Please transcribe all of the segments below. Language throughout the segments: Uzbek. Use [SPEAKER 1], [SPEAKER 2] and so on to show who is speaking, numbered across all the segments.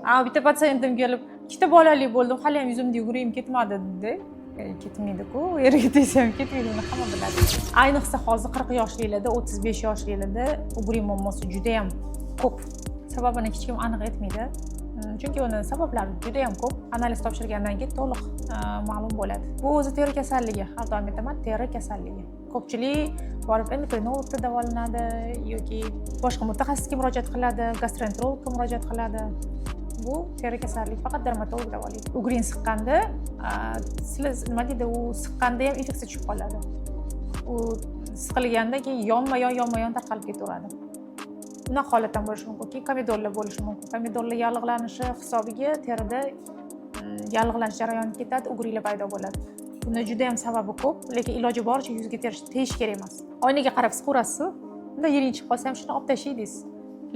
[SPEAKER 1] A bitta patsientim kelib, "Ikkita bolali bo'ldim, hali ham yuzimda угри yim ketmadi", dedi. Ketmaydi-ku, erga tegsa ham ketmaydi, uni hamma biladi. Ayniqsa hozir 40 yoshlilarda, 35 yoshlilarda угри muammosi judayam ko'p. Sababini hech kim aniq aytmaydi. Chunki uni sabablari judayam ko'p. Analiz topshirgandan keyin to'liq ma'lum bo'ladi. Bu o'zi teri kasalligi, har doim aytaman, teri kasalligi. Ko'pchilik borib endokrinologda davolanadi yoki boshqa mutaxassisga murojaat qiladi, gastroenterologga murojaat qiladi. Bu teri kasalligi, faqat dermatolog davolaydi. Угри ni siqqanda, sizlar nima deydi, u siqqanda ham infeksiya tushib qoladi. U siqilganda keyin yonma yon, yonma yon tarqalib ketaveradi. Unaqa holat ham bo'lishi mumkin. Keyin komedonlar bo'lishi mumkin. Komedonlar yallig'lanishi hisobiga terida yallig'lanish jarayoni ketadi, угри lar paydo bo'ladi. Buni juda yam sababi ko'p, lekin iloji boricha yuzga tegish kerak emas. Oynaga qarab siqaverasiz, unda yiring chiqib qolsa ham, shuni olib tashlaysiz,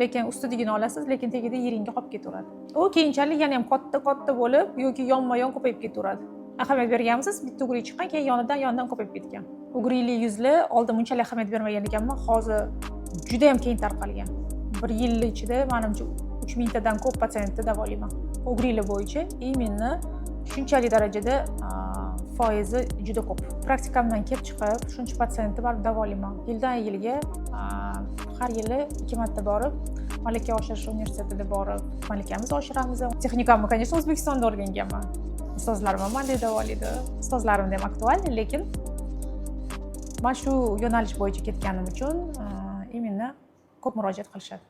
[SPEAKER 1] lekin ustidagini olasiz, lekin tagida yiringga qolib ketaveradi. U keyinchalik yana ham katta katta bo'lib yoki yonma yon ko'payib ketaveradi. Ahamiyat berganmisiz? Bitta угри chiqqan, keyin yonidan yonidan ko'payib ketgan. Угри li yuzlar oldin bunchalik ahamiyat bermagan ekanman, hozir juda yam keng tarqalgan. Bir yil ichida, manimcha, 3000 tadan ko'p patsientni davolayman угри lar bo'yicha. Именно shunchalik darajada foizi juda ko'p. Praktikamdan kelib chiqib, shuncha patsientni baribir davolayman yildan yilga. Har yili ikki marta borib, malaka oshirish universitetida borib malakamizni oshiramiz. Texnikamni, конечно, O'zbekistonda o'rganganman. Ustozlarim ham mandek davolaydi, ustozlarimda ham актуальный, lekin man shu yo'nalish bo'yicha ketganim uchun именно ko'p murojaat qilishadi.